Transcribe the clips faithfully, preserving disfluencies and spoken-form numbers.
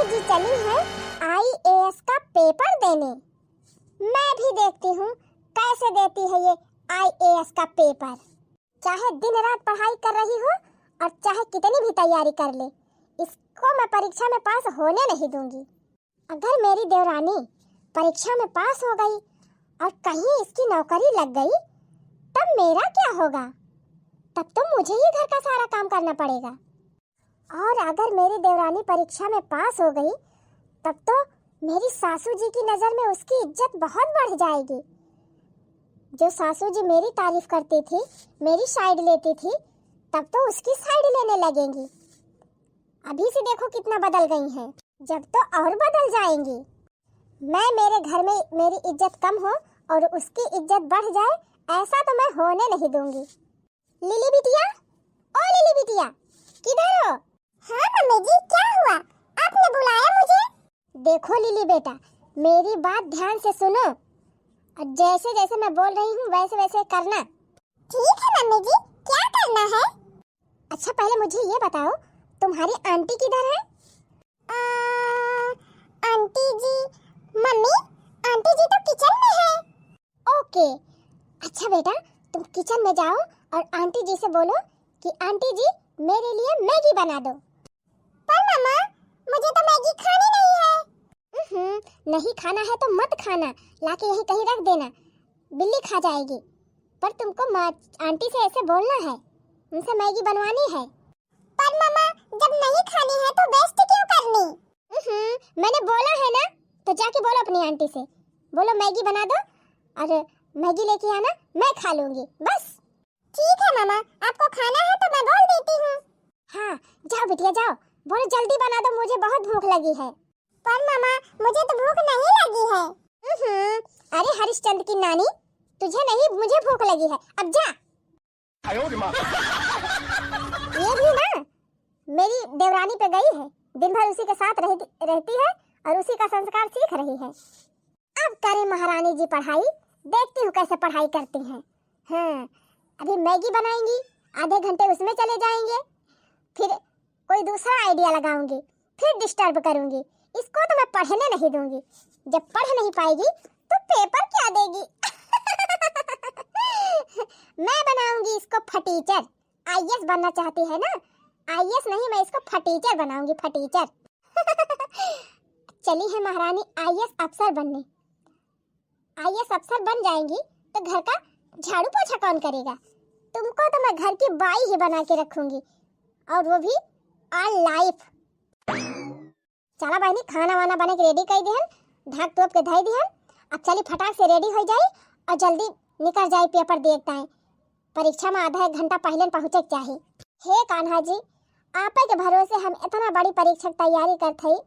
जी चली है आईएएस का पेपर देने। मैं भी देखती हूँ कैसे देती है ये आईएएस का पेपर। चाहे दिन रात पढ़ाई कर रही हो और चाहे कितनी भी तैयारी कर ले, इसको मैं परीक्षा में पास होने नहीं दूंगी। अगर मेरी देवरानी परीक्षा में पास हो गई और कहीं इसकी नौकरी लग गई, तब मेरा क्या होगा? तब तो मुझे ही घर का सारा काम करना पड़ेगा। और अगर मेरी देवरानी परीक्षा में पास हो गई, तब तो मेरी सासू जी की नज़र में उसकी इज्जत बहुत बढ़ जाएगी। जो सासू जी मेरी तारीफ करती थी, मेरी साइड लेती थी, तब तो उसकी साइड लेने लगेंगी। अभी से देखो कितना बदल गई हैं, जब तो और बदल जाएंगी। मैं मेरे घर में मेरी इज्जत कम हो और उसकी इज्जत बढ़ जाए, ऐसा तो मैं होने नहीं दूंगी। लिली बिटिया, ओ लिली बिटिया, किधर हो? हाँ मम्मी जी, क्या हुआ? आपने बुलाया मुझे? देखो लिली बेटा, मेरी बात ध्यान से सुनो और जैसे जैसे मैं बोल रही हूँ वैसे वैसे करना। ठीक है मम्मी जी, क्या करना है? अच्छा पहले मुझे ये बताओ, तुम्हारी आंटी किधर है? आ, आंटी जी, मम्मी, आंटी जी तो किचन में है। ओके, अच्छा बेटा, तुम किचन में जाओ और आंटी जी से बोलो कि आंटी जी, मेरे लिए मैगी बना दो। पर मम्मा, मुझे तो मैगी खानी नहीं है। हम्म, नहीं खाना है तो मत खाना, लाके यहीं कहीं रख देना, बिल्ली खा जाएगी। पर तुमको माँ, आंटी से ऐसे बोलना है, उनसे मैगी बनवानी है। पर मम्मा, जब नहीं खानी है तो वेस्ट क्यों करनी? हम्म, मैंने बोला है ना, तो जाके बोलो अपनी आंटी से, बोलो मैगी बना दो और मैगी लेके आना, मैं खा लूंगी बस। ठीक है मम्मा, आपको खाना है तो मैं बोल देती हूँ। हाँ, जाओ बिटिया जाओ, बोलो जल्दी बना दो, मुझे बहुत भूख लगी है। पर मम्मा, मुझे तो भूख नहीं लगी है। हम्म, अरे हरिश्चंद्र की नानी, तुझे नहीं मुझे भूख लगी है, अब जा। ये भी ना मेरी देवरानी पे गई है, दिन भर उसी के साथ रहती, रहती है और उसी का संस्कार सीख रही है। अब करे महारानी जी पढ़ाई, देखती हूँ कैसे पढ़ाई करती हैं। हाँ, अभी मैगी बनाएंगी, आधे घंटे उसमें चले जाएंगे, फिर कोई दूसरा आइडिया लगाऊंगी, फिर डिस्टर्ब करूंगी। इसको तो मैं पढ़ने नहीं दूंगी, जब पढ़ नहीं पाएगी तो पेपर क्या देगी? मैं बनाऊंगी इसको फटीचर। आईएएस बनना चाहती है ना? आईएएस नहीं, मैं इसको फटीचर बनाऊंगी, फटीचर। चली है महारानी आईएएस अफसर बनने। आईएएस अफसर बन जाएंगी तो घर का झाड़ू पोछा कौन करेगा? तुमको तो मैं घर की बाई ही बना के रखूंगी, और वो भी ऑल लाइफ। चला बहिनी, खाना वाना बना के रेडी कर दिहन, ढाक टोप के धई दिहन। अब चली फटाक से रेडी हो जाई और जल्दी निकल जाई पेपर दे ताई। परीक्षा में आधा एक घंटा पहले पहुँचे के चाही। हे कान्हा जी, आपे के भरोसे हम इतना बड़ी परीक्षा की तैयारी करत हई,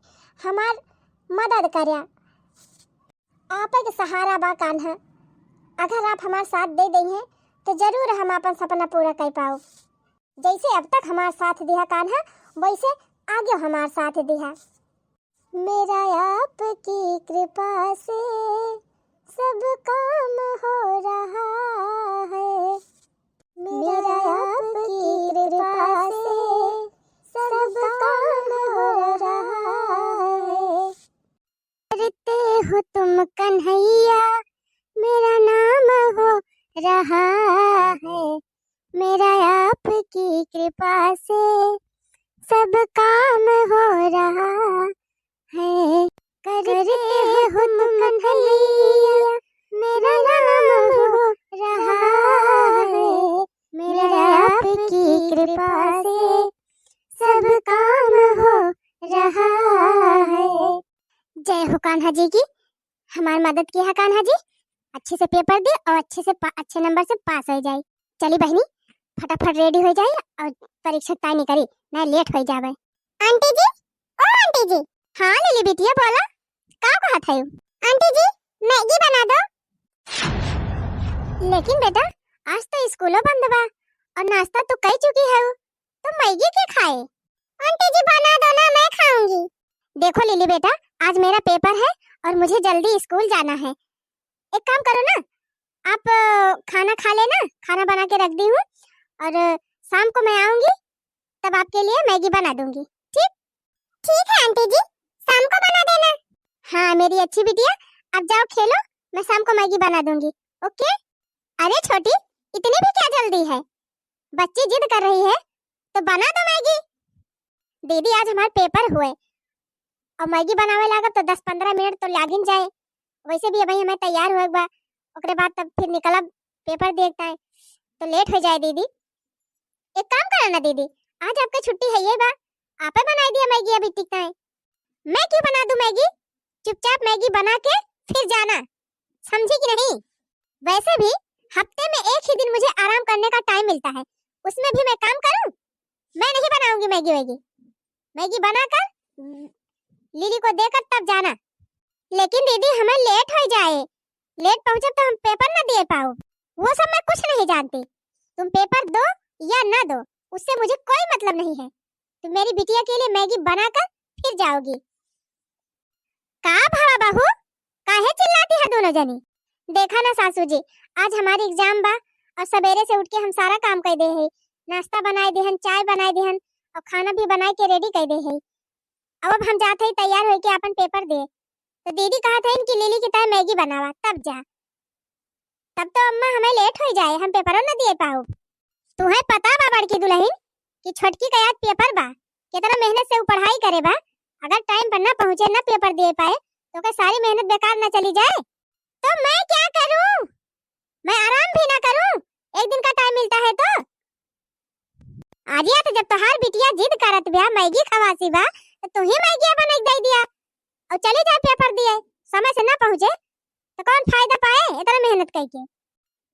हमार मदद कर्या। आपे के सहारा बा कान्हा, अगर आप हमार साथ दे देइहें तो जरूर हम आपन सपना पूरा कर पाओ। जैसे अब तक हमार साथ दिहा कान्हा, वैसे आगे हमार साथ दिहा। मेरा आपकी कृपा से सब काम हो रहा है। मेरा आपकी कृपा से सब काम हो रहा है। करते हो तुम कन्हैया, मेरा नाम हो रहा है। मेरा आपकी कृपा से सब काम हो रहा है। करते हो तुम कन्हैया, मेरा नाम हो रहा है। मेरा आपकी कृपा से सब काम हो रहा है। जय हो कान्हा जी की, हमार मदद किहा कान्हा जी। अच्छे से पेपर दे और अच्छे से पा-, अच्छे नंबर से पास हो जाए। चली बहिनी, फटाफट रेडी हो जाए और परीक्षा तय नहीं करी, ना लेट हो जावे। आंटी जी, ओ आंटी जी। हाँ लिली बिटिया, बोला, का कहत है? आंटी जी, मैगी बना दो। लेकिन बेटा, आज तो स्कूलो बंद बा और नाश्ता तू कई चुकी है, तो मैगी के खाए? आंटी जी, बना दो ना, मैं खाऊंगी। देखो लिली बेटा, आज मेरा पेपर है और मुझे जल्दी स्कूल जाना है। एक काम करो ना, आप, अ, खाना खा लेना, खाना बना के रख दी हूँ और, अ, शाम को मैं आऊंगी, तब आपके लिए मैगी बना दूंगी, ठीक? ठीक है आंटी जी, हमको बना देना। हाँ मेरी अच्छी बिटिया, अब जाओ खेलो, मैं शाम को मैगी बना दूंगी। ओके। अरे छोटी, इतनी भी क्या जल्दी है? बच्ची जिद कर रही है तो बना दो मैगी। दीदी, आज हमार पेपर हुए और मैगी बनावे लागब तो दस पन्द्रह मिनट तो लागिन जाए। वैसे भी अबहीं हमें तैयार होए के बा, ओकरे बाद तब फिर निकलब पेपर देख ताई, तो लेट हो जाए दीदी। एक काम करो ना दीदी, आज आपके छुट्टी है ये बा, आपे बनाई दिया मैगी अभी टिक ताई। मैं क्यों बना दूं मैगी? चुपचाप मैगी बना के फिर जाना, समझी कि नहीं? वैसे भी हफ्ते में एक ही दिन मुझे आराम करने का टाइम मिलता है, उसमें भी मैं काम करूं? मैं नहीं बनाऊंगी मैगी वैगी। मैगी बनाकर लिली को देकर तब जाना। लेकिन दीदी, हमें लेट हो जाए, लेट पहुंचे तो हम पेपर ना दे पाओ। वो सब मैं कुछ नहीं जानती, तुम पेपर दो या ना दो, उससे मुझे कोई मतलब नहीं है। तुम मेरी बिटिया के लिए मैगी बनाकर फिर जाओगी। का भवा बहू, काहे चिल्लाती है दोनों जनी? देखा ना सासू जी, आज हमारी एग्जाम बा और सवेरे से उठ के हम सारा काम कर दे है, नाश्ता बनाए देहन, चाय बनाए देहन और खाना भी बनाए के रेडी कर दे है। अब, अब हम जात हई तैयार होके अपन पेपर दे, तो दीदी कहत हईन कि लिली की ताई मैगी बनावा, तब जा। तब तो अम्मा हमें लेट हो जाए, हम पेपरो न दिए पाउब। तुहें पता बा बड़की दुलहिन कि छोटकी का आज पेपर बा, कितना मेहनत से उ पढ़ाई करे बा। अगर टाइम पर ना पहुँचे, ना पेपर दे पाए, तो का सारी मेहनत बेकार ना चली जाए? तो मैं क्या करूँ, मैं आराम भी ना करूँ, एक दिन का टाइम मिलता है तो। आज या तो जब तोहार बिटिया जिद करत बा, मैगी खवासी बा, तो तू ही मैगी अपन एक दे दिया और चली जाए पेपर दिए। समय से ना पहुँचे तो कौन फायदा पाए इतना मेहनत करके?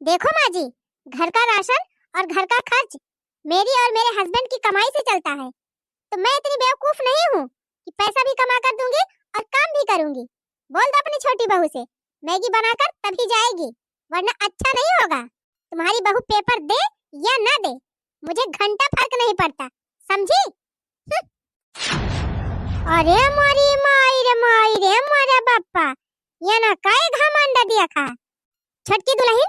देखो माँ जी, घर का राशन और घर का खर्च मेरी और मेरे हस्बैंड की कमाई से चलता है, तो मैं इतनी बेवकूफ नहीं हूँ कि पैसा भी कमा कर दूंगी और काम भी करूंगी। बोल दो अपनी छोटी बहू से, मैगी बनाकर तभी जाएगी, वरना अच्छा नहीं होगा। तुम्हारी बहू पेपर दे या ना दे, मुझे घंटा फर्क नहीं पड़ता, समझी? हम्म। अरे मोरी माई रे माई रे मोरे बप्पा, ये ना काय घमंड देखा। छोटकी दुलहिन,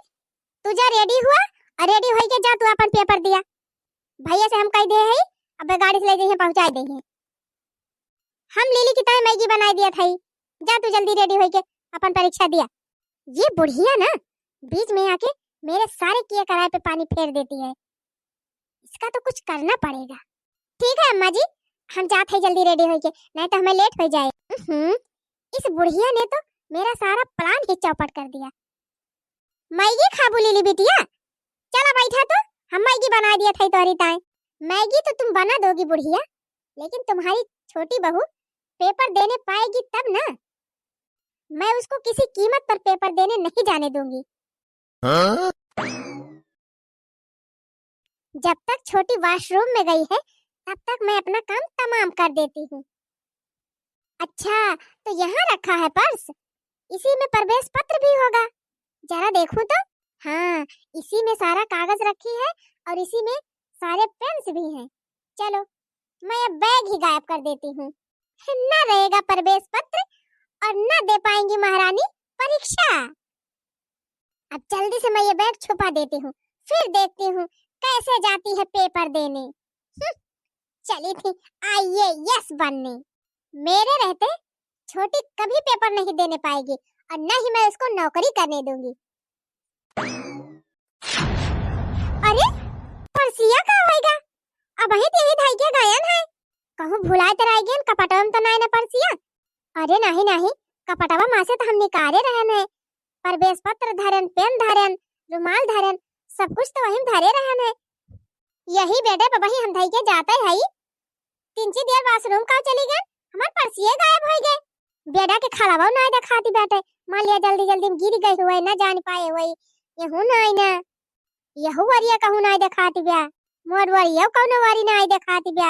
तू जा रेडी हुआ और रेडी होई के जा तू अपन पेपर दिया। भैया से हम कह दे है, अब गाड़ी से ले जाइए, पहुँचा दे है। हम लिली की ताई मैगी बनाए दिया था, जा तू जल्दी रेडी होई के अपन परीक्षा दिया। ये बुढ़िया ना बीच में आके मेरे सारे किए कराए पे पानी फेर देती है, इसका तो कुछ करना पड़ेगा। ठीक है अम्मा जी, हम जात है जल्दी रेडी होई के, नहीं तो हमें लेट हो जाए। हम्म, इस बुढ़िया ने तो मेरा सारा प्लान ही चौपट कर दिया। मैगी खाबू लिली बिटिया, चला बैठा तो, हम मैगी बना दिया था तोहरी ताई। मैगी तो तुम बना दोगी बुढ़िया, लेकिन तुम्हारी छोटी बहू पेपर देने पाएगी तब ना, मैं उसको किसी कीमत पर पेपर देने नहीं जाने दूंगी। हाँ? जब तक छोटी वॉशरूम में गई है, तब तक मैं अपना काम तमाम कर देती हूँ। अच्छा, तो यहाँ रखा है पर्स, इसी में प्रवेश पत्र भी होगा, जरा देखूं तो। हाँ, इसी में सारा कागज रखी है और इसी में सारे पेन्स भी हैं। चलो, मैं ये बैग ही गायब कर देती हूँ, ना रहेगा प्रवेश पत्र और ना दे पाएंगी महारानी परीक्षा। अब जल्दी से मैं ये बैग छुपा देती हूँ, फिर देखती हूँ कैसे जाती है पेपर देने। हम्म, चली थी आईएएस बनने, मेरे रहते छोटी कभी पेपर नहीं देने पाएगी और न ही मैं उसको नौकरी करने दूंगी। अरे, पर्सिया का होइगा? अबहीं तो यही धाई के गायन है, कहूँ भुलाए तो रह गयन, कपटवा में तो नाय ना पर्सिया। अरे नाही नाही, कपटवा मा से तो हम निकारे रहन है, प्रवेश पत्र धरन, पेन धरन, रुमाल धरन, सब कुछ तो वहीं धरे रहन है। यही बेडे पे वहीं हम धई के जाते हई, तिनची देर वॉशरूम का चली गए, हमार पर्सिये गायब हो गए। बेडा के खलवा नाय देखाती बाटे, मान लिया जल्दी जल्दी में गिर गई हुए, ना जान पाए हुए, यहू नाय ना, यहू वरिया कहूँ नाय देखाती बा, मोर वरिया कौनो वरी नाय देखाती बा।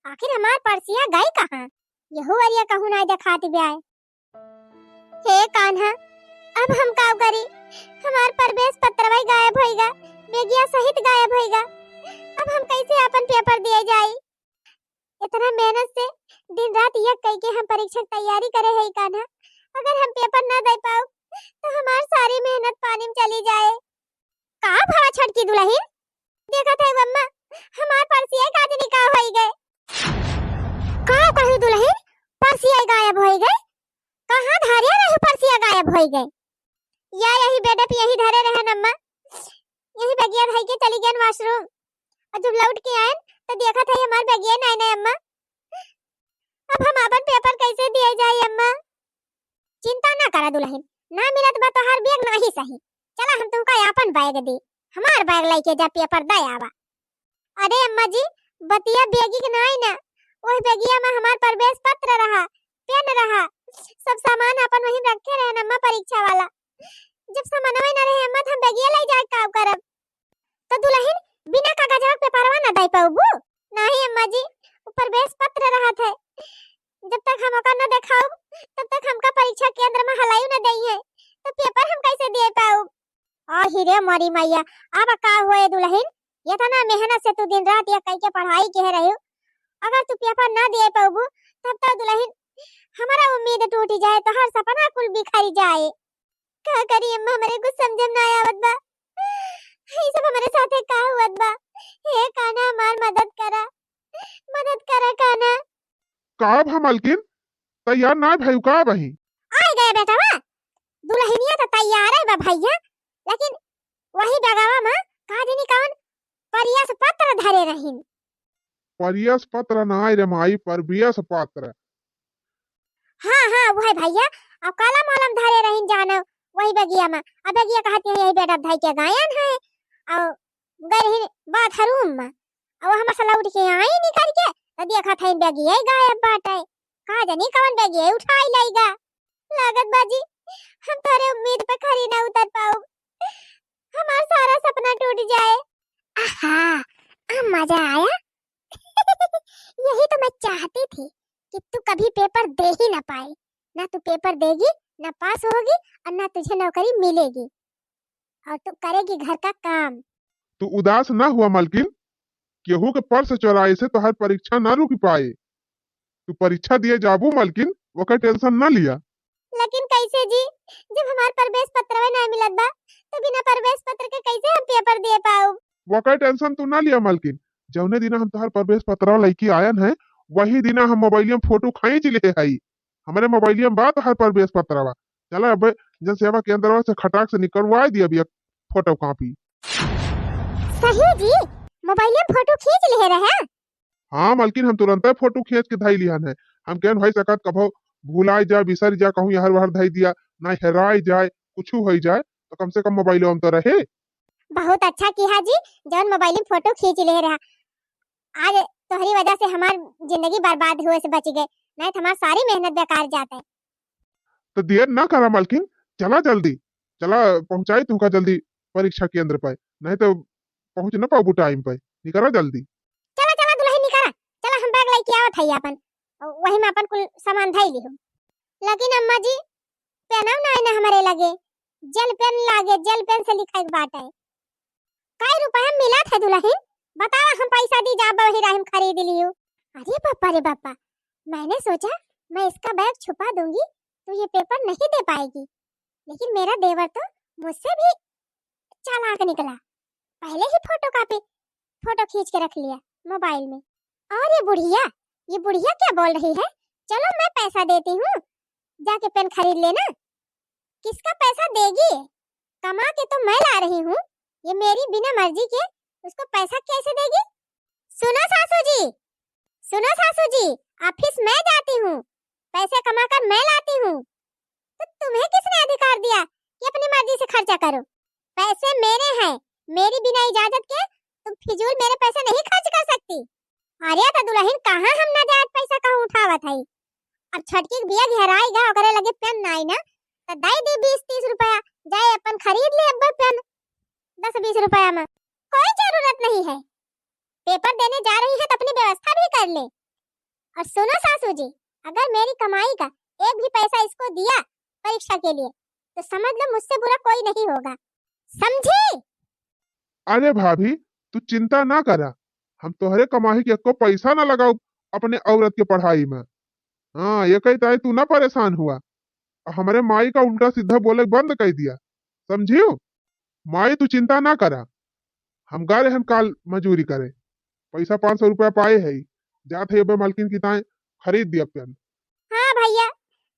आखिर हमार पर्सिया गई कहाँ? यहू वरिया कहूँ नाय देखाती बा। हे कान्हा, अब हम का करी? हमार प्रवेश पत्रवा गायब होइगा, बेगिया सहित गायब होइगा। अब हम कैसे अपन पेपर दिए जाई? इतना मेहनत से दिन रात एक कई के हम परीक्षा की तैयारी करे है कान्हा, अगर हम पेपर ना दे पाओ तो हमार सारी मेहनत पानी में चली जाए। का भवा छोटकी दुलहिन? देखत है अम्मा, हमार पर्सिया का जनी का होई गए। का कहू दुलहिन, पर्सिया गायब होई गए? कहाँ धरे रहे पर्सिया गायब होई गए? या यही बेडप यही धरे रहे अम्मा, यही बगिया धई के चली गयन washroom। और जब लौट के आयन तो देखत है हमार बगिया नाई नाई अम्मा। अब हम आपन paper कैसे दिए जाई अम्मा? चिंता ना करा दुलहिन, ना मिलत बा तोहार bag नाही सही। चला हम तुमका आपन bag दी, हमार bag लइके जा paper दे आवा। अरे अम्मा जी, बतिया bag के नाही ना, ओह बगिया मा हमार प्रवेश पत्र रहा, pen रहा, सब सामान आपन वहीं रखे रहे अम्मा परीक्षा वाला। जब सामानवा ना रहे अम्मा, तो हम बगिया ले जाए का करब? तो दुलहिन बिना कागजवा के पेपरवा ना दे पाउबू? नाही अम्मा जी, उ प्रवेश पत्र रहत है, जब तक हम ओका ना देखाउब, तब तक हमका परीक्षा केंद्र मा हलायु ना देई है, तो paper हम कैसे दे पाउब? आही रे मोरी मैया, अब का होए दुलहिन, इतना मेहनत से तू दिन रात एक कई के पढ़ाई के रही, अगर तू paper ना दे पाउबू, तब तो दुलहिन हमारा उम्मीद टूट जाए, तोहार सपना कुल बिखर जाए। का करी अम्मा, हमरे कुछ समझ में ना आवत बा। ई सब हमरे साथे का हुअत बा? हे कान्हा, हमार मदद करा, मदद करा कान्हा। का भा मलकिन, तैयार ना भइउ का बही? आइ गए बेटवा, दुलहिनिया तो तैयार है बा भैया, लेकिन वही बगवा मा का जानी कौन प्रवेश पत्र धरे रहिन। प्रवेश पत्र ना रे माई, प्रवेश पत्र। हाँ, हाँ, वही भैया, अब कलम वलम धरे रहिन जानो, वही बगिया मा। अब बगिया कहती है, यही बेडप धई के गायन है, और गए रहिन bathroom मा, और हम से लौट के आई निकल के, तो देखत है बगिया गायब बाटे। का जानी कौन बगिया उठाई लइगा। लागत बाजी, हम तोरे उम्मीद पे खरी ना उतर पाउब, हमार सारा सपना टूट जाए। आहा, अब मजा आया। यही तो मैं चाहती थी कि तू कभी paper दे ही ना पाए। ना तू paper देगी, ना पास होगी और ना तुझे नौकरी मिलेगी, और तू करेगी घर का काम। तू उदास ना हुआ मलकिन, केहू के पर्स चोराए से तोहार परीक्षा ना रुक पाए। तू परीक्षा दिए जाबू मलकिन, ओकर tension ना लिया। लेकिन कैसे जी, जब हमार प्रवेश पत्रवे ना मिलत बा, तो बिना प्रवेश पत्र के कैसे हम paper दे पाउब? ओकर tension तू ना लिया मलकिन, जौने दिना हम तोहार प्रवेश पत्रवा लइके आयन है, वही दिना हम मोबाइलिया में photo खींच ले हई। हमरे मोबाइलिया में बा तोहार प्रवेश पत्रवा। चला अब जनसेवा केंद्रवा से खटाक से निकलवाए दिया अभी एक photocopy। सही जी, मोबाइलिया में photo खींच ले रहे? हाँ मलकिन, हम तुरंते photo खींच के धई लिहन है। हम कहन भाई सकत कभो भुलाए जा, बिसर जा, कहूँ यहर वहर धई दिया, ना हेराए जाए, कुछ होई जाए, तो कम से कम मोबाइलिया में तो रहे। बहुत अच्छा किहा जी, जौन मोबाइल में photo खींच ले रहा। आज तोहरी वजह से हमार जिंदगी बर्बाद हुए से बच गए, नहीं तो हमार सारी मेहनत बेकार जाते। तो देर ना करा मलकिन, चला जल्दी, चला पहुँचाई तुमका जल्दी परीक्षा केंद्र पे, नहीं तो पहुँच ना पाबू time पे। निकला जल्दी। चला, चला दुलहिन निकला, चला हम bag लइके आवत हई आपन, वही में आपन कुल सामान धई लिहो। लेकिन अम्मा जी, पेनव ना है ना हमरे लगे, gel pen लागे, gel pen से लिखाई के बाटे। कई रुपया मिलत है दुलहिन? बतावा, हम पैसा दी जाब, वही राहिम खरीद लियो। अरे बापा रे बापा, मैंने सोचा मैं इसका bag छुपा दूंगी तो ये paper नहीं दे पाएगी, लेकिन मेरा देवर तो मुझसे भी चालाक निकला, पहले ही photocopy, photo खींच के रख लिया मोबाइल में। और ये बुढ़िया, ये बुढ़िया क्या बोल रही है? चलो मैं पैसा देती हूँ, जाके pen खरीद लेना। किसका पैसा देगी? कमा के तो मैं ला रही हूँ, ये मेरी बिना मर्जी के उसको पैसा कैसे देगी? सुनो सासू जी, सुनो सासू जी, office मैं जाती हूँ, पैसे कमा कर मैं लाती हूँ, तो तुम्हें किसने अधिकार दिया कि अपनी मर्जी से खर्चा करो? पैसे मेरे हैं, मेरी बिना इजाजत के तुम फिजूल मेरे पैसे नहीं खर्च कर सकती। अरे तो दुलहिन, कहाँ हम नाजायज पैसा कहूँ उठावत हई? अब छोटकी के बिया घेराई गा, ओकरे लगे pen नाई ना, तो दे दी बीस तीस रुपया, जाए अपन खरीद ले अब्बे pen दस बीस रुपया में, कोई जरूरत नहीं है। Paper देने जा रही है तो अपनी व्यवस्था भी कर ले। और सुनो सासू जी, अगर मेरी कमाई का एक भी पैसा इसको दिया परीक्षा के लिए, तो समझ लो मुझसे बुरा कोई नहीं होगा, समझी? अरे भाभी, तू चिंता ना करा, हम तोहरे कमाई के एको पैसा ना लगाउब अपने औरत के पढ़ाई में। हाँ, ये कही ताई तू ना परेशान हुआ, और हमरे माई का उल्टा सीधा बोले बंद कर दिया, समझियो? माई तू चिंता ना करा, हम गा रहे हन काल मजूरी करे, पैसा पाँच सौ रुपया पाए है, जात है अबे मालकिन की ताई खरीद दिया pen। हाँ भैया,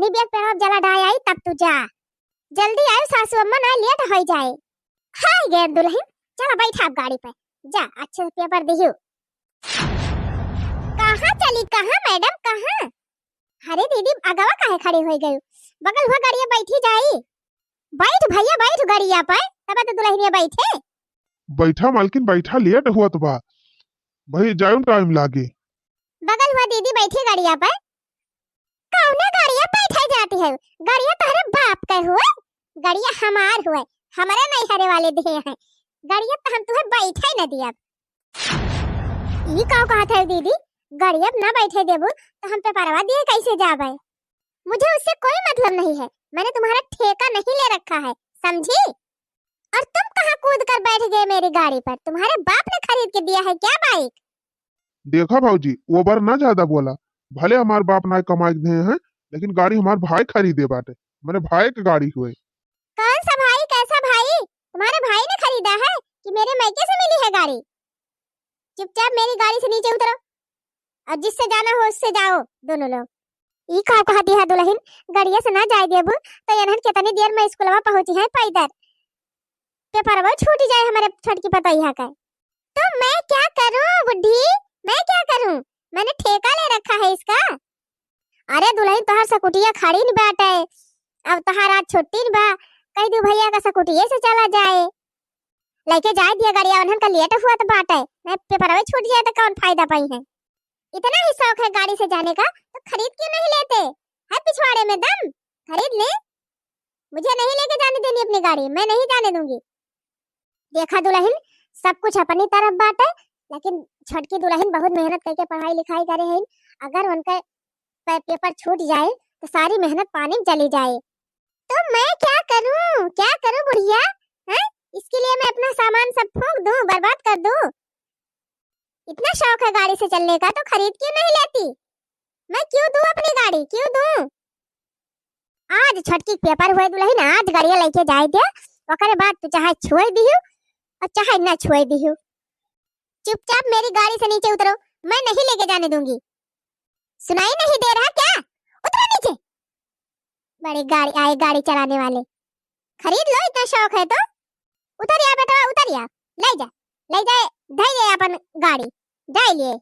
निबिया के पेड़वा जला डाय आई, तब तू जा। जल्दी आयो सासू अम्मा, ना लेट होइ जाए। हाय गे दुलहिन, चला बैठा अब गाड़ी पे, जा अच्छे से पेपर दिहु। कहाँ चली, कहाँ मैडम, कहाँ? अरे दीदी, अगवा काहे खड़ी होइ गयू? बगल हुआ गाड़िया बैठी जाई। बैठ भैया, बैठ गाड़िया पे, तब तो दुलहिनिया बैठे। बैठा मालकिन, बैठा, लेट हुआ तो बा भाई, जायु टाइम लागे। बगल हुआ दीदी बैठी गाड़िया पे। कौने गाड़िया बैठे जाती है? गाड़िया तोहरे बाप के हुए, गाड़िया हमार हुए, हमारे नहीं हरे वाले दिए हैं। गाड़िया तो हम तुहे बैठे न दियब। ई का कहत है दीदी? गाड़िया ना बैठे देबू तो हम पेपरवा दिए कैसे जाबे? मुझे उससे कोई मतलब नहीं है, मैंने तुम्हारा ठेका नहीं ले रखा है, समझी? और तुम कहाँ कूद कर बैठ गए मेरी गाड़ी पर? तुम्हारे बाप ने खरीद के दिया है क्या बाइक? देखा भौजी, वो बार ना ज्यादा बोला, भले हमार बाप ना कमाई के दिए हैं, लेकिन गाड़ी हमार भाई खरीदे बाटे, मेरे भाई के गाड़ी हुए। कौन सा भाई, कैसा भाई? तुम्हारे भाई ने खरीदा है कि मेरे मायके से मिली है गाड़ी? चुपचाप मेरी गाड़ी से नीचे उतरो और जिससे जाना हो उससे जाओ दोनों लोग। ई का कहती है दुलहिन, गड़िया से ना जाए देबू तो एनहन कितनी देर में स्कूलवा पहुंची है पैदल। पेपरवा छूट जाए हमरे छोटकी पतोहिया का। तो मैं क्या करूं बुढ़ी, मैं क्या करूं? मैंने ठेका ले रखा है इसका। अरे दुलहिन, तोहार सकुटिया खड़ी न बाटे, अब तोहार आज छुट्टी न बा, कह दू भैया का सकुटिये से चला जाए, लेके जाए दिया गाड़िया, उन्हन का लेट हुआ तो बाटे, नहीं पेपरवे छूट जाए तो कौन फायदा पाई है? इतना ही शौक है गाड़ी से जाने का तो खरीद क्यों नहीं लेते? है पिछवाड़े में दम, खरीद ले। मुझे नहीं लेके जाने देनी अपनी गाड़ी, मैं नहीं जाने दूंगी। देखा दुलहिन, सब कुछ अपनी तरफ बाटे, लेकिन छोटकी दुलहिन बहुत मेहनत करके पढ़ाई लिखाई करे हैं। अगर उनके पे-, पेपर छूट जाए तो सारी मेहनत पानी में चली जाए। तो मैं क्या करूं, क्या करूं बुढ़िया, हैं? इसके लिए मैं अपना सामान सब फूंक दूं, बर्बाद कर दूं? इतना शौक है गाड़ी से चलने का तो खरीद क्यों नहीं लेती? मैं क्यों दूं अपनी गाड़ी, क्यों दूं? आज छोटकी के पेपर हुए दुलहिन, आज गाड़िया लेके जाए दे, ओकरे बाद तू चाहे छुए दिहू और चाहे ना छुए दिहू। चुपचाप मेरी गाड़ी से नीचे उतरो, मैं नहीं लेके जाने दूंगी। सुनाई नहीं दे रहा क्या? उतरो नीचे। बड़ी गाड़ी आए, गाड़ी चलाने वाले। खरीद लो, इतना शौक है तो। उतरिया बेटा, उतरिया, ले जा, ले जाए, धई ले अपन गाड़ी, जाए लिए।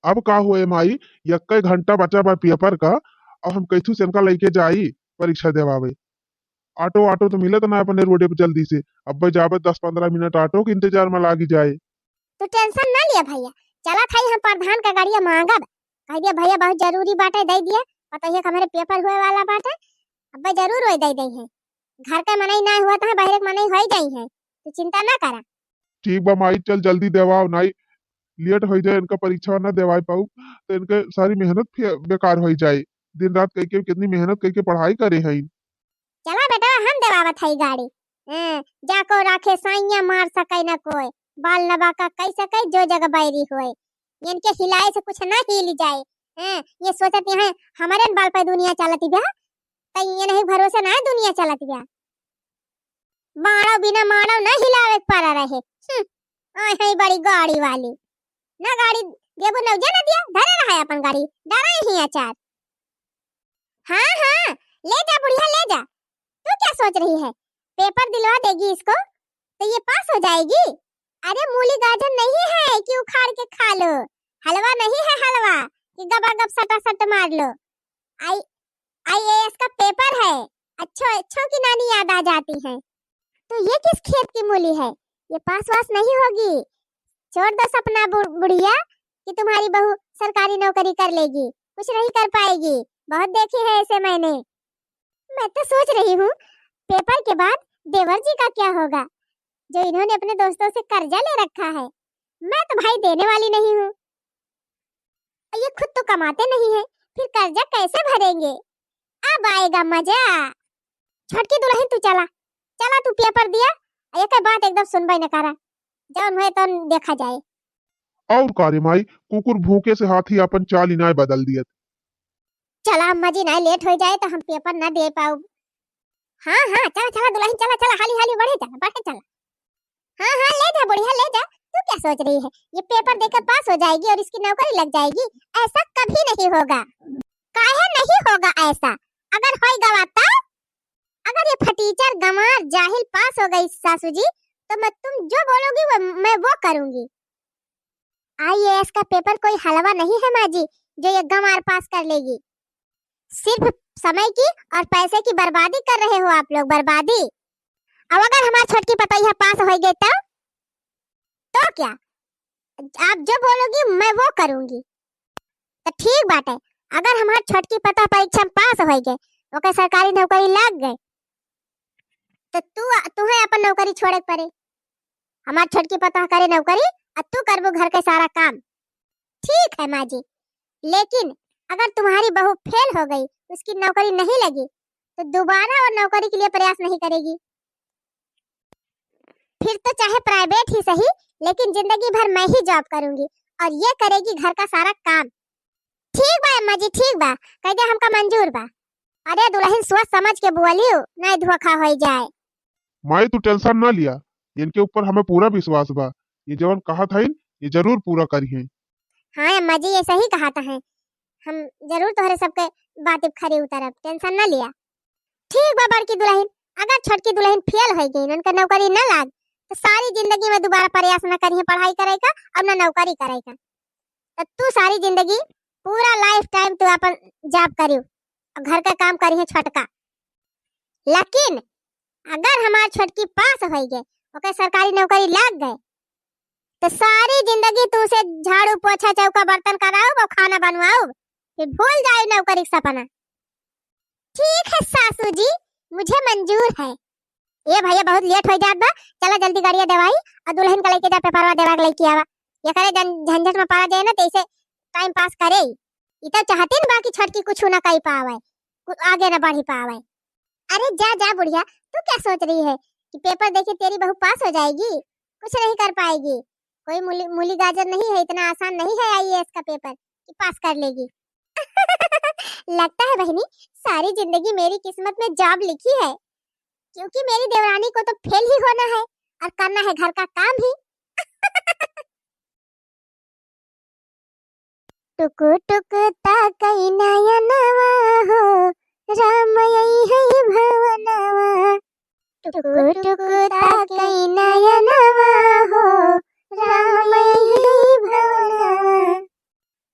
अब का हुए माई, यक्के घंटा बचा बा पेपर का, अब हम कैथू से इनका लेके जाई परीक्षा देवावे। ऑटो, ऑटो तो मिलत ना अपने रोडे पे जल्दी से, अब जाबे दस पन्द्रह मिनट ऑटो के इंतजार में लागी जाए। तू टेंशन ना लिया भैया, चला था हम प्रधान का गाड़िया मांगब, कह दिया भैया बहुत जरूरी बाटे, दे दिया, पतोहिया का हमरे पेपर हुए वाला बाटे, अब जरूर वही दे दे है। घर का मनई ना हुआ तो बाहर के मनई हो ही जाई है, तू चिंता ना करा। ठीक बा माई, चल जल्दी देवाओ, नाई लेट हो जाए, इनका परीक्षा ना देवाई पाऊ तो इनके सारी मेहनत फे-, बेकार हो जाए। दिन रात कई के कितनी मेहनत कई के पढ़ाई करे हैं। चला बेटा, हम देवावत हई गाड़ी। हैं, जाको राखे साइया मार सके न कोई, बाल न बांका कई सके जो जग बैरी होए। इनके हिलाए से कुछ ना हिल जाए। हैं, ये सोचत हैं हमरे न बल पे दुनिया चलत बा, त ये नहीं भरोसे ना दुनिया चलत बा। बाड़ो बिना माड़ो ना हिलावे के पड़ा रहे। हम्म, आए हैं बड़ी गाड़ी वाली। ना गाड़ी देबो ना जा ना दिया, धरे रहा है अपन गाड़ी, डरा ही अचार। हाँ, हाँ, ले जा बुढ़िया, ले जा। तू क्या सोच रही है, पेपर दिलवा देगी इसको तो ये पास हो जाएगी? अरे मूली गाजर नहीं है कि उखाड़ के खा लो, हलवा नहीं है हलवा कि गबागब सटासट मार लो। आई, आईएएस का पेपर है, अच्छो अच्छो की नानी याद आ जाती है। तो ये किस खेत की मूली है, ये पास वास नहीं होगी। छोड़ दो सपना बु-, बुढ़िया कि तुम्हारी बहू सरकारी नौकरी कर लेगी, कुछ नहीं कर पाएगी, बहुत देखे हैं ऐसे मैंने। मैं तो सोच रही हूँ पेपर के बाद देवर जी का क्या होगा, जो इन्होंने अपने दोस्तों से कर्जा ले रखा है। मैं तो भाई देने वाली नहीं हूँ, और ये खुद तो कमाते नहीं है, फिर कर्जा कैसे भरेंगे? अब आएगा मजा। छोटकी दुलहिन तू चला, चला तू पेपर दिया, एक बात एकदम सुनबे न करा, जौन होए तौन देखा जाए। और का रे माई, कुकुर भूखे से हाथी अपन चाल इनाय बदल दियत। चला अम्मा जी, ना लेट हो जाए तो हम पेपर ना दे पाउब। हाँ, हाँ, चला, चला दुलहिन, चला, चला, हाली, हाली बढ़े चला, बढ़े चला। हाँ, हाँ, ले जा बुढ़िया, ले जा। तू क्या सोच रही है, ये पेपर देकर पास हो जाएगी और इसकी नौकरी लग जाएगी? ऐसा कभी नहीं होगा। काहे नहीं होगा ऐसा? अगर होई गवा तो? अगर ये फटीचर, गंवार, जाहिल पास हो गई सासू जी, तो मैं तुम जो बोलोगी वो, मैं वो करूंगी। आईएएस का पेपर कोई हलवा नहीं है माँ जी, जो ये गंवार पास कर लेगी। सिर्फ समय की और पैसे की बर्बादी कर रहे हो आप लोग, बर्बादी। अब अगर हमार छोटकी पतोहिया पास हो गई तो, तो क्या? आप जो बोलोगी मैं वो करूंगी। तो ठीक बाटे, अगर हमार छोटकी पतोह परीक्षा में पास हो गए, ओके सरकारी नौकरी लग गए, तो तू, तुहे अपन नौकरी छोड़े के पड़े। हमार छोटकी पतोह करे नौकरी, आ तू करबू घर के सारा काम। ठीक है माँ जी, लेकिन अगर तुम्हारी बहू फेल हो गई, उसकी नौकरी नहीं लगी, तो दोबारा वो नौकरी के लिए प्रयास नहीं करेगी। फिर तो चाहे प्राइवेट ही सही, लेकिन जिंदगी भर मैं ही जॉब करूंगी और ये करेगी घर का सारा काम। ठीक बा अम्मा जी, ठीक बा, कह दे हमका मंजूर बा। अरे दुलहिन, सोच समझ के बोलियो, नहीं धोखा हो जाए। माई तू टेंशन ना लिया, इनके ऊपर हमें पूरा विश्वास बा, ये जवन कहत हईन ये जरूर पूरा करिहैं। हाँ अम्मा जी, ये सही कहत हैं, हम जरूर तोहरे सबके बात पे खरे उतरब, टेंशन ना लिया। ठीक बा बड़की दुलहिन, अगर छोटकी दुलहिन फेल होइ गई, उनका नौकरी न लाग, तो सारी जिंदगी में दोबारा प्रयास न करिहे पढ़ाई करे का और न नौकरी करे का। तो तू सारी जिंदगी, पूरा लाइफ टाइम तू अपन जॉब करियो और घर का काम करिहे छोटका। लेकिन अगर हमार छोटकी पास होइ गए, ओके सरकारी नौकरी लाग गए, तो सारी जिंदगी तू से झाड़ू, पोछा, चौका, बर्तन कराउब और खाना बनवाउब, फिर भूल जाए नौकरी के सपना। ठीक है सासू जी, मुझे मंजूर है। ए भैया, बहुत लेट होइ जात बा, चला जल्दी गाड़िया देवाई और दुलहिन का लइके जा, पेपरवा देवा के लइके आवा। ये करे जन-, झंझट में पड़ा जाए ना, तो ऐसे टाइम पास करे। ई तो चाहते न बा कि छोटकी कुछ ना कर पावे, कु-, आगे ना बढ़ी पावे। अरे जा, जा बुढ़िया, तू क्या सोच रही है कि पेपर देके तेरी बहू पास हो जाएगी? कुछ नहीं कर पाएगी। कोई मूली, मूली गाजर नहीं है, इतना आसान नहीं है आईएएस का पेपर कि पास कर लेगी। लगता है बहनी, सारी जिंदगी मेरी किस्मत में जॉब लिखी है, क्योंकि मेरी देवरानी को तो फेल ही होना है और करना है घर का काम भी। टुकु टुकु ताकई नयनवा हो, राम आई है भवनवा। टुकु टुकु ताकई नयनवा हो, राम आई है भवनवा।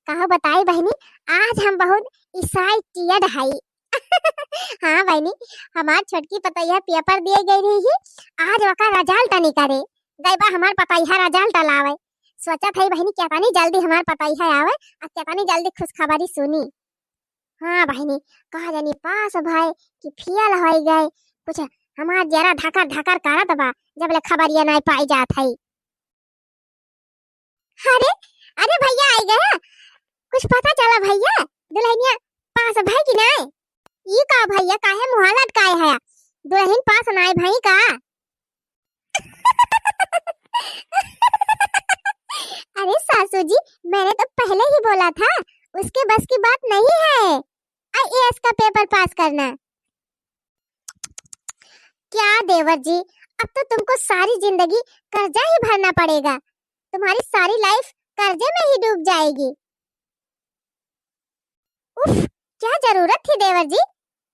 कहो बताई बहनी, आज हम बहुत एक्साइटेड हई। हाँ बहनी, हमार छोटकी पतोहिया पेपर दिए गई रही ही, आज ओकर रिजल्ट निकले। गई बा हमार पतोहिया रिजल्ट लावे। सोचत हई बहनी, केतनी जल्दी हमार पतोहिया आवे और केतनी जल्दी खुशखबरी सुनी। हाँ बहनी, कहा जानी पास भय कि फेल होइ गए, कुछ हमार जरा धकर धकर करत बा, जब ले खबरिया नहीं पाई जात हई। अरे, अरे भैया आई गया, कुछ पता चला भैया, दुलहिनिया पास भय कि नहीं? ई का भैया, काहे मुँह लटकाए है? दुलहिन पास नाई भई का? अरे सासू जी, मैंने तो पहले ही बोला था, उसके बस की बात नहीं है आईएएस का पेपर पास करना। क्या देवर जी, अब तो तुमको सारी जिंदगी कर्जा ही भरना पड़ेगा, तुम्हारी सारी लाइफ कर्जे में ही डूब जाएगी। उफ, क्या जरूरत थी देवर जी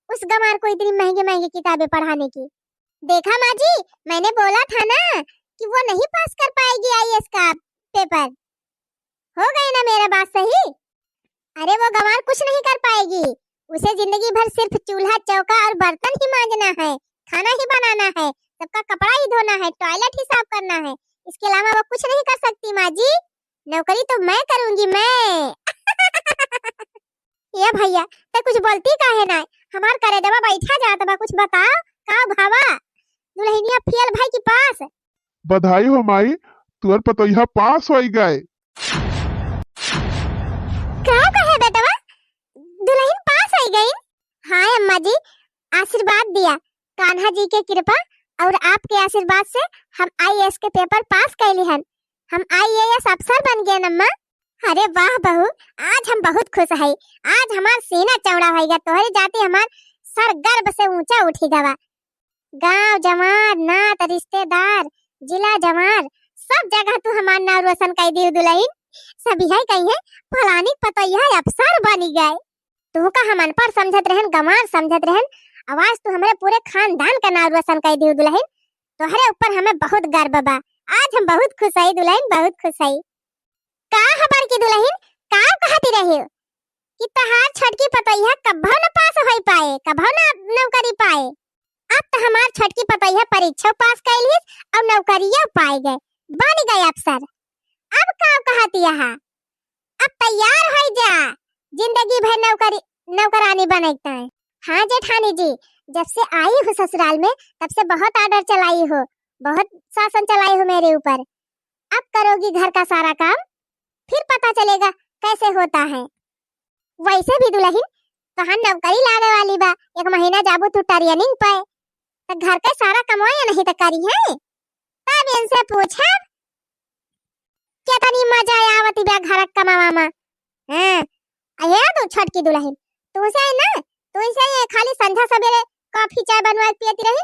उस गंवार को इतनी महंगी महंगी किताबें पढ़ाने की। देखा माँ जी, मैंने बोला था ना कि वो नहीं पास कर पाएगी आईएएस का पेपर। हो गई ना मेरा बात सही? अरे वो गंवार कुछ नहीं कर पाएगी, उसे जिंदगी भर सिर्फ चूल्हा चौका और बर्तन ही मांजना है, खाना ही बनाना है, सबका कपड़ा ही धोना है, टॉयलेट ही साफ करना है, इसके अलावा वो कुछ नहीं कर सकती माँ जी। नौकरी तो मैं करूंगी, मैं। ए भैया, ते कुछ बोलती काहे नाय? हमार करेजवा बैठा जात बा, कुछ बताओ, का भवा? दुलहिनिया फेल भई कि पास? बधाई हो माई, तुअर पतोहिया पास होइ गए। का कहे बेटवा, दुलहिन पास होइ गई? हाँ अम्मा जी, आशीर्वाद दिया, कान्हा जी के कृपा और आपके आशीर्वाद से हम आईएएस के पेपर पास कैली हन। हम आईएएस अफसर बन गए अम्मा। अरे वाह बहू, आज हम बहुत खुश है। आज हमार सीना चौड़ा होइगा, तोहरे जाते हमार सर गर्व से ऊंचा उठी गवा। गांव जवार, नात रिश्तेदार, जिला जवार, सब जगह तू हमार नाव रोशन कर दी दुलहिन। सब यही कही है, फलानी पतोहिया अफसर बनी गए। तू का हम अनपढ़ समझत रहन, गंवार समझत रहन, आवाज तू हमरे पूरे खानदान का नाव रोशन कर दी दुलहिन। तोहरे ऊपर हमें बहुत गर्व बा। आज हम बहुत खुश है दुलहिन, बहुत खुश है। का हबर की दुलहिन, का कहती रही हो कि तोहार छोटकी पतोहिया कभो न पास होई पाए, कभो न नौकरी पाए? अब तो हमार छोटकी पतोहिया परीक्षा पास कैलिस और नौकरिया पाए गए, बन गए अफसर। अब का कहती है? अब तैयार हो जा, जिंदगी भर नौकरी, नौकरानी बने के ताई। हाँ जेठानी जी, जब से आई हूँ ससुराल में, तब से बहुत ऑर्डर चलाई हो, बहुत शासन चलाई हो मेरे ऊपर। अब करोगी घर का सारा काम, फिर पता चलेगा कैसे होता है। वैसे भी दुलहिन, तोहार नौकरी लागे वाली बा, एक महीना जाबू तू ट्रेनिंग पे, तो घर के सारा कमवा या नहीं तो करी है। तब इनसे पूछब, केतनी मजा आवत बा घर के कमावा में। हाँ, अये तू छोटकी दुलहिन, तुमसे है ना, तुमसे ये खाली संझा सवेरे कॉफी चाय बनवाए पियती रही।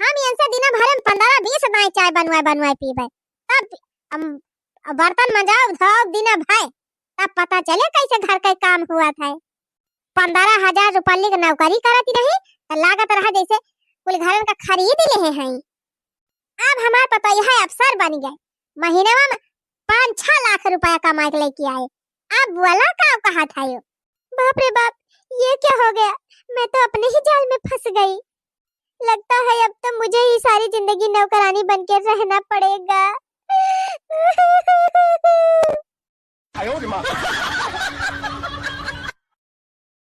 हम इनसे दिना भर में पन्द्रह बीस दाई चाय बनवाए बनवाए पीबे। तब हम बर्तन मंजाओ धोओ दिना भर, तब पता चले कैसे घर के काम हुआ था। पन्द्रह हजार रुपये की नौकरी करती रही, तो लागत रहा जैसे कुल घरन का खरीद लेहे हैं। अब हमार पतोहिया अफसर बन गए, महीनवा में पाँच छह लाख रुपया कमा के लेके आए। अब बोला का कहत है यो? बाप रे बाप, ये क्या हो गया? मैं तो अपने ही जाल में फंस गई। लगता है अब तो मुझे ही सारी जिंदगी नौकरानी बन के रहना पड़ेगा।